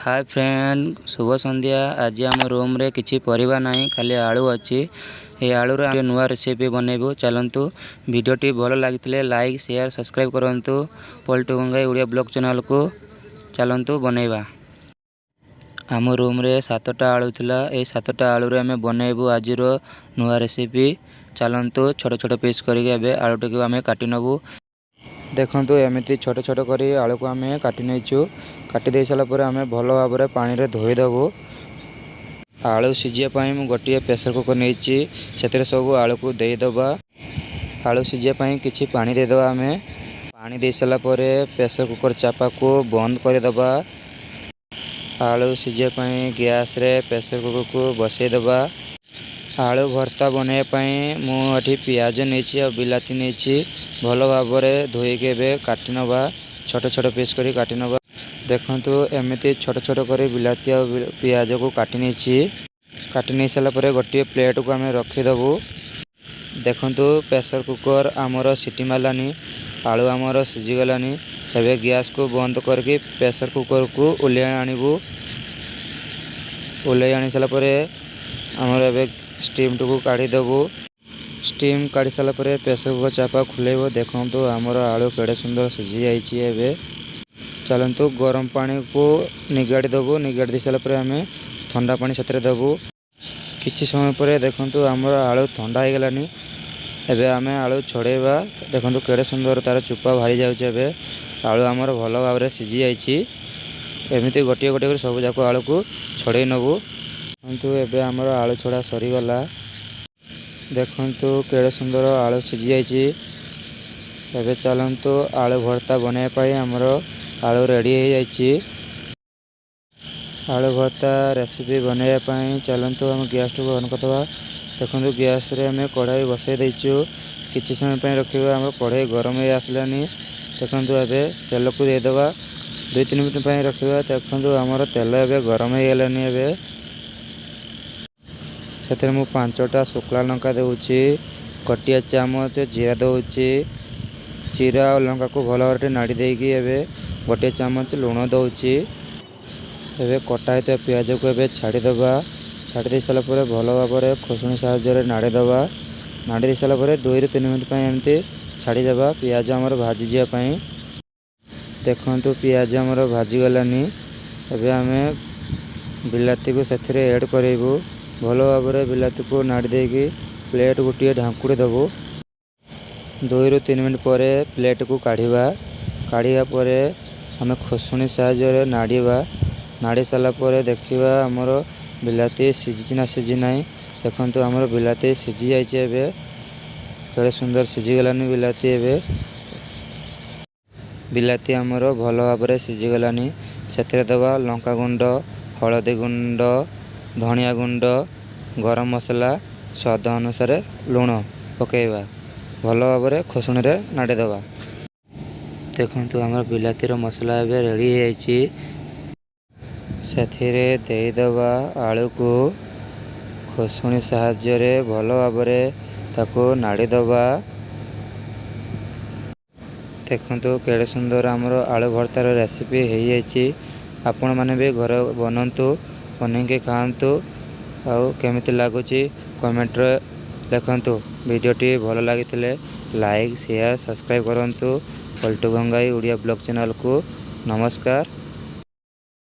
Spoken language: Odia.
ହାଏ ଫ୍ରେଣ୍ଡ, ଶୁଭ ସନ୍ଧ୍ୟା। ଆଜି ଆମ ରୁମ୍ରେ କିଛି ପରିବା ନାହିଁ, ଖାଲି ଆଳୁ ଅଛି। ଏଇ ଆଳୁର ଆମେ ନୂଆ ରେସିପି ବନେଇବୁ। ଚାଲନ୍ତୁ, ଭିଡ଼ିଓଟି ଭଲ ଲାଗିଥିଲେ ଲାଇକ୍, ସେୟାର, ସବସ୍କ୍ରାଇବ୍ କରନ୍ତୁ ପଲ୍ଟୁ ଗଙ୍ଗାଇ ଓଡ଼ିଆ ବ୍ଲଗ୍ ଚ୍ୟାନେଲକୁ। ଚାଲନ୍ତୁ ବନେଇବା। ଆମ ରୁମ୍ରେ ସାତଟା ଆଳୁ ଥିଲା। ଏଇ ସାତଟା ଆଳୁରେ ଆମେ ବନେଇବୁ ଆଜିର ନୂଆ ରେସିପି। ଚାଲନ୍ତୁ, ଛୋଟ ଛୋଟ ପିସ୍ କରିକି ଏବେ ଆଳୁଟିକୁ ଆମେ କାଟି ନେବୁ। ଦେଖନ୍ତୁ, ଏମିତି ଛୋଟ ଛୋଟ କରି ଆଳୁକୁ ଆମେ କାଟି ନେଇଛୁ। କାଟି ଦେଇ ସାରିଲା ପରେ ଆମେ ଭଲ ଭାବରେ ପାଣିରେ ଧୋଇଦେବୁ। ଆଳୁ ସିଝିବା ପାଇଁ ମୁଁ ଗୋଟିଏ ପ୍ରେସର କୁକର ନେଇଛି। ସେଥିରେ ସବୁ ଆଳୁକୁ ଦେଇଦେବା। ଆଳୁ ସିଝିବା ପାଇଁ କିଛି ପାଣି ଦେଇଦେବା ଆମେ। ପାଣି ଦେଇ ସାରିଲା ପରେ ପ୍ରେସର କୁକର ଚାପାକୁ ବନ୍ଦ କରିଦେବା। ଆଳୁ ସିଝିବା ପାଇଁ ଗ୍ୟାସରେ ପ୍ରେସର କୁକରକୁ ବସେଇଦେବା। ଆଳୁ ଭର୍ତ୍ତା ବନେଇବା ପାଇଁ ମୁଁ ଏଠି ପିଆଜ ନେଇଛି ଆଉ ବିଲାତି ନେଇଛି। ଭଲ ଭାବରେ ଧୋଇକି ଏବେ କାଟି ନେବା, ଛୋଟ ଛୋଟ ପିସ୍ କରି କାଟି ନେବା। ଦେଖନ୍ତୁ, ଏମିତି ଛୋଟ ଛୋଟ କରି ବିଲାତି ଆଉ ପିଆଜକୁ କାଟି ନେଇଛି। କାଟି ନେଇ ସାରିଲା ପରେ ଗୋଟିଏ ପ୍ଲେଟ୍କୁ ଆମେ ରଖିଦେବୁ। ଦେଖନ୍ତୁ, ପ୍ରେସର କୁକର ଆମର ସିଟି ମାରିଲାନି, ଆଳୁ ଆମର ସିଝିଗଲାନି। ଏବେ ଗ୍ୟାସକୁ ବନ୍ଦ କରିକି ପ୍ରେସର କୁକରକୁ ଓହ୍ଲେଇ ଆଣିବୁ। ଓହ୍ଲେଇ ଆଣି ସାରିଲା ପରେ ଆମର ଏବେ ଷ୍ଟିମ୍ଟିକୁ କାଢ଼ିଦେବୁ। ଷ୍ଟିମ୍ କାଢ଼ି ସାରିଲା ପରେ ପ୍ରେସର କୁକର ଚାପା ଖୋଲେଇବ। ଦେଖନ୍ତୁ, ଆମର ଆଳୁ କେଡ଼େ ସୁନ୍ଦର ସିଝି ଯାଇଛି। ଏବେ ଚାଲନ୍ତୁ, ଗରମ ପାଣିକୁ ନିଗାଡ଼ି ଦେବୁ। ନିଗାଡ଼ି ଦେଇ ସାରିଲା ପରେ ଆମେ ଥଣ୍ଡା ପାଣି ସେଥିରେ ଦେବୁ। କିଛି ସମୟ ପରେ ଦେଖନ୍ତୁ, ଆମର ଆଳୁ ଥଣ୍ଡା ହେଇଗଲାନି। ଏବେ ଆମେ ଆଳୁ ଛଡ଼େଇବା। ଦେଖନ୍ତୁ, କେଡ଼େ ସୁନ୍ଦର ତାର ଚୋପା ବାହାରି ଯାଉଛି। ଏବେ ଆଳୁ ଆମର ଭଲ ଭାବରେ ସିଝି ଯାଇଛି। ଏମିତି ଗୋଟିଏ ଗୋଟିଏ କରି ସବୁ ଯାକ ଆଳୁକୁ ଛଡ଼େଇ ନେବୁ। ଦେଖନ୍ତୁ, ଏବେ ଆମର ଆଳୁ ଛଡ଼ା ସରିଗଲା। ଦେଖନ୍ତୁ, କେଡ଼େ ସୁନ୍ଦର ଆଳୁ ସିଝି ଯାଇଛି। ଏବେ ଚାଲନ୍ତୁ, ଆଳୁ ଭର୍ତ୍ତା ବନେଇବା ପାଇଁ ଆମର ଆଳୁ ରେଡ଼ି ହେଇଯାଇଛି। ଆଳୁ ଭର୍ତ୍ତା ରେସିପି ବନେଇବା ପାଇଁ ଚାଲନ୍ତୁ, ଆମେ ଗ୍ୟାସଟିକୁ ଅନ୍ କରିଦେବା। ଦେଖନ୍ତୁ, ଗ୍ୟାସରେ ଆମେ କଢ଼ାଇ ବସାଇ ଦେଇଛୁ। କିଛି ସମୟ ପାଇଁ ରଖିବା। ଆମର କଢ଼େଇ ଗରମ ହେଇ ଆସିଲାନି। ଦେଖନ୍ତୁ, ଏବେ ତେଲକୁ ଦେଇଦେବା। 2-3 ମିନିଟ୍ ପାଇଁ ରଖିବା। ଦେଖନ୍ତୁ, ଆମର ତେଲ ଏବେ ଗରମ ହେଇଗଲାନି। ଏବେ ସେଥିରେ ମୁଁ ପାଞ୍ଚଟା ଶୁଖିଲା ଲଙ୍କା ଦେଉଛି, ଗୋଟିଏ ଚାମଚ ଜିରା ଦେଉଛି। ଜିରା ଆଉ ଲଙ୍କାକୁ ଭଲ ଭାବରେ ଟିକେ ନାଡ଼ି ଦେଇକି ଏବେ ଗୋଟିଏ ଚାମଚ ଲୁଣ ଦେଉଛି। ଏବେ କଟା ହେଇଥିବା ପିଆଜକୁ ଏବେ ଛାଡ଼ିଦେବା। ଛାଡ଼ି ଦେଇ ସାରିଲା ପରେ ଭଲ ଭାବରେ ଖୋସଣି ସାହାଯ୍ୟରେ ନାଡ଼ି ଦେବା। ନାଡ଼ି ଦେଇ ସାରିଲା ପରେ 2ରୁ 3 ମିନିଟ୍ ପାଇଁ ଏମିତି ଛାଡ଼ିଦେବା, ପିଆଜ ଆମର ଭାଜିଯିବା ପାଇଁ। ଦେଖନ୍ତୁ, ପିଆଜ ଆମର ଭାଜିଗଲାନି। ଏବେ ଆମେ ବିଲାତିକୁ ସେଥିରେ ଏଡ଼୍ କରାଇବୁ। ଭଲ ଭାବରେ ବିଲାତିକୁ ନାଡ଼ି ଦେଇକି ପ୍ଲେଟ୍ ଗୋଟିଏ ଢାଙ୍କୁଡ଼ି ଦେବୁ। 2ରୁ 3 ମିନିଟ୍ ପରେ ପ୍ଲେଟ୍କୁ କାଢ଼ିବା। କାଢ଼ିବା ପରେ ଆମେ ଖୋସଣି ସାହାଯ୍ୟରେ ନାଡ଼ିବା। ନାଡ଼ି ସାରିଲା ପରେ ଦେଖିବା, ଆମର ବିଲାତି ସିଝିଛି ନା ସିଝି ନାହିଁ। ଦେଖନ୍ତୁ, ଆମର ବିଲାତି ସିଝି ଯାଇଛି। ଏବେ କେଡ଼େ ସୁନ୍ଦର ସିଝିଗଲାନି ବିଲାତି। ଏବେ ବିଲାତି ଆମର ଭଲ ଭାବରେ ସିଝିଗଲାନି। ସେଥିରେ ଦେବା ଲଙ୍କା ଗୁଣ୍ଡ, ହଳଦୀ ଗୁଣ୍ଡ, ଧନିଆ ଗୁଣ୍ଡ, ଗରମ ମସଲା, ସ୍ୱାଦ ଅନୁସାରେ ଲୁଣ ପକାଇବା। ଭଲ ଭାବରେ ଖୋସଣିରେ ନାଡ଼ି ଦେବା। ଦେଖନ୍ତୁ, ଆମର ବିଲାତିର ମସଲା ଏବେ ରେଡ଼ି ହେଇଯାଇଛି। ସେଥିରେ ଦେଇଦେବା ଆଳୁକୁ। ଖୋସଣି ସାହାଯ୍ୟରେ ଭଲ ଭାବରେ ତାକୁ ନାଡ଼ି ଦେବା। ଦେଖନ୍ତୁ, କେଡ଼େ ସୁନ୍ଦର ଆମର ଆଳୁ ଭର୍ତ୍ତାର ରେସିପି ହେଇଯାଇଛି। ଆପଣମାନେ ବି ଘରେ ବନାନ୍ତୁ, ବନେଇକି ଖାଆନ୍ତୁ ଆଉ କେମିତି ଲାଗୁଛି କମେଣ୍ଟରେ ଲେଖନ୍ତୁ। ଭିଡ଼ିଓଟି ଭଲ ଲାଗିଥିଲେ ଲାଇକ୍, ସେୟାର, ସବସ୍କ୍ରାଇବ୍ କରନ୍ତୁ ପଲ୍ଟୁ ଗଙ୍ଗାଇ ଓଡ଼ିଆ ବ୍ଲଗ୍ ଚ୍ୟାନେଲକୁ। ନମସ୍କାର।